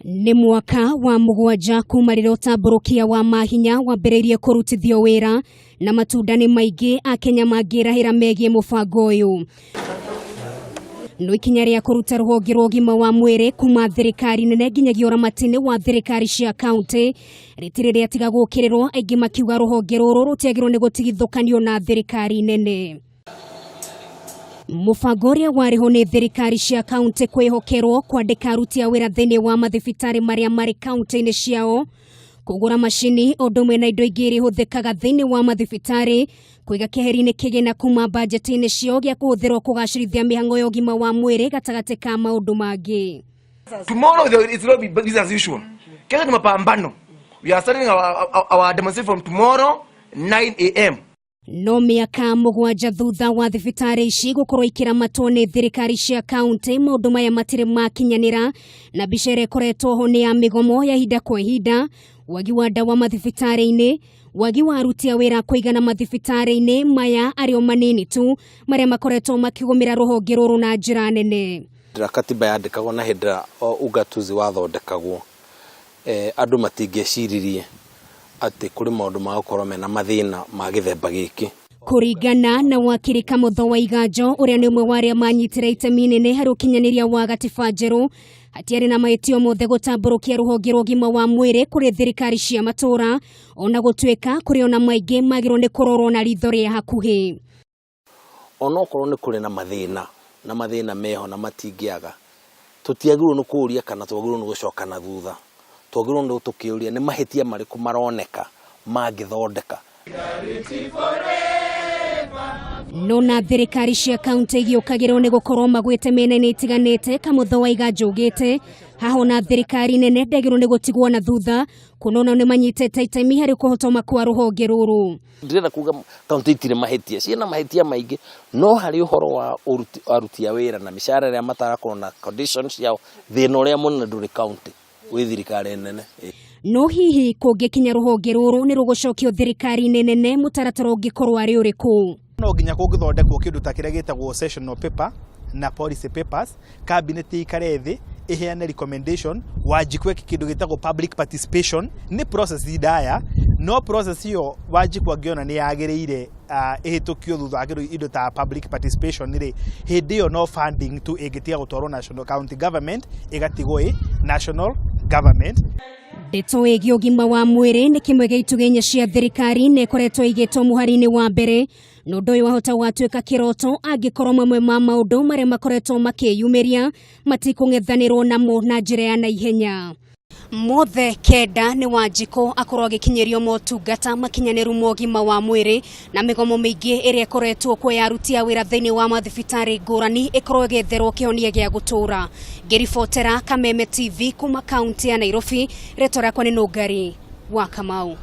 Nĩ mwaka wa 7 kuma rĩrĩa ũtambũrũkia wa mahinya wambĩrĩirie kũrutithio wĩra, na matunda nĩ maingĩ Akenya mangĩrahĩra megiĩ mũbango ũyũ. No ikinya rĩa kũruta rũhonge rwa ũgima wa mwĩrĩ kuma thirikari nene nginyagia ũramati-inĩ wa thirikari cia kaunti rĩtirĩ rĩatiga gũkĩrĩrwo, aingĩ makiuga rũhonge rũrũ rũtiagĩrĩirwo nĩ gũtigithũkanio na thirikari nene. Mũbango ũrĩa warĩ ho nĩ thirikari cia kaunti kwĩhokerwo kwandĩka aruti a wĩra thĩinĩ wa mathibitarĩ marĩa marĩ kaunti-inĩ ciao, kũgũra macini ũndũ ũmwe na indo ingĩ iria ihũthĩkaga thĩinĩ wa mathibitarĩ, kũiga keheri-inĩ kĩgĩna kuma bajeti-inĩ ciao gĩa kũhũthĩrwo kũgacĩrithia mĩhang'o ya ũgima wa mwĩrĩ gatagatĩ ka maũndũ mangĩ. Tomorrow it will be business as usual. Kesho ni mapambano. We are starting our demonstration from tomorrow 9 a.m. No mĩaka 7 thutha wa thibitarĩ ici gũkorwo ikĩramatwo nĩ thirikari cia kaunti, maũndũ maya matirĩ makinyanĩra, na mbica ĩrĩa ĩkoretwo ho nĩ ya mĩgomo ya ihinda kwa ihinda, wagi wa ndawa mathibitarĩ-inĩ, wagi wa aruti a wĩra kũigana mathibitarĩ-inĩ maya arĩ o manini tu marĩa makoretwo makĩgũmĩra rũhonge rũrũ na njĩra nene. Hĩndĩ ĩrĩa katiba yandĩkagwo na hĩndĩ ĩrĩa ugatuzi wathondekagwo, andũ matingĩeciririe atĩ kũrĩ maũndũ ma gũkorwo mena mathĩna ma gĩthemba gĩkĩ. Kũringana na wakiri Kamotho wa Iganjo ũrĩa nĩ ũmwe wa arĩa manyitire itemi nene harĩ ũkinyanĩria wa gatiba njerũ, hatiarĩ na mahĩtia mothe gũtambũrũkia rũhonge rwa ũgima wa mwĩrĩ kũrĩ thirikari cia matũũra, ona gũtuĩka kũrĩ ona maingĩ magĩrĩirwo nĩ kũrorwo na ritho rĩa hakuhĩ. Onokorwo nĩ kũrĩ na mathĩna, na mathĩna meho na matingĩaga, tũtiagĩrĩirwo nĩ kũũria kana twagĩrĩirwo nĩ gũcoka na thutha. Twagĩrĩirwo nĩ tũkĩũria nĩ mahĩtia marĩkũ maroneka mangĩthondeka. No na thirikari cia kaunti igĩũkagĩrwo nĩ gũkorwo magwĩte mĩena-inĩ ĩtiganĩte, Kamotho wa Iganjo augĩte haha ona thirikari nene ndĩagĩrĩirwo nĩ gũtigwo na thutha, kuona onao nĩ manyitĩte itemi harĩ kũhotoma kwa rũhonge rũrũ. Ndĩrenda kuga kaunti itirĩ mahĩtia, ciĩna mahĩtia maingĩ, no harĩ ũhoro wa aruti a wĩra na mĩcara ĩrĩa matarakorwo na conditions ciao, thĩna ũrĩa mũnene ndũrĩ kaunti, wĩ thirikari nene. No hihi kũngĩkinya rũhonge rũrũ nĩ rũgũcokio thirikari-inĩ nene, mũtaratara ũngĩkorwo arĩ ũrĩkũ? No nginya kũngĩthondekwo kĩndũ ta kĩrĩa gĩtagwo sessional paper na policy papers, cabinet ĩikare thĩ ĩheane recommendation, Wanjiku eke kĩndũ gĩtagwo public participation. Nĩ process ndaya, no process ĩyo Wanjiku angĩona nĩ yagĩrĩire, ĩhĩtũkio thutha wa kĩndũ indo ta public participation rĩ, hĩndĩ ĩyo no funding tu ĩngĩtiga gũtwarwo national county government ĩgatigwo ĩ national government. Ndeto ĩgiĩ ũgima wa mwĩrĩ nĩ kĩmwe gĩa itugĩ inya cia thirikari na ĩkoretwo ĩigĩtwo mũhari-inĩ wa mbere, na ũndũ ũyũ wahota gwatuĩka kĩroto angĩkorwo mamwe ma maũndũ marĩa makoretwo makĩyumĩria matikũng'ethanĩrwo namo na njĩra ya naihenya. Mothe kenda nĩ Wanjikũ akorwo agĩkinyĩrio motungata makinyanĩru ma ũgima wa mwĩrĩ, na mĩgomo mĩingĩ ĩrĩa ĩkoretwo kuo ya aruti a wĩra thĩinĩ wa mathibitarĩ ngũrani ĩkorwo ĩgĩetherwo kĩhonia gĩa gũtũũra. Ngĩribotera Kameme TV kuma kaunti ya Nairobi, rĩtwa rĩakwa nĩ Nũngari wa Kamau.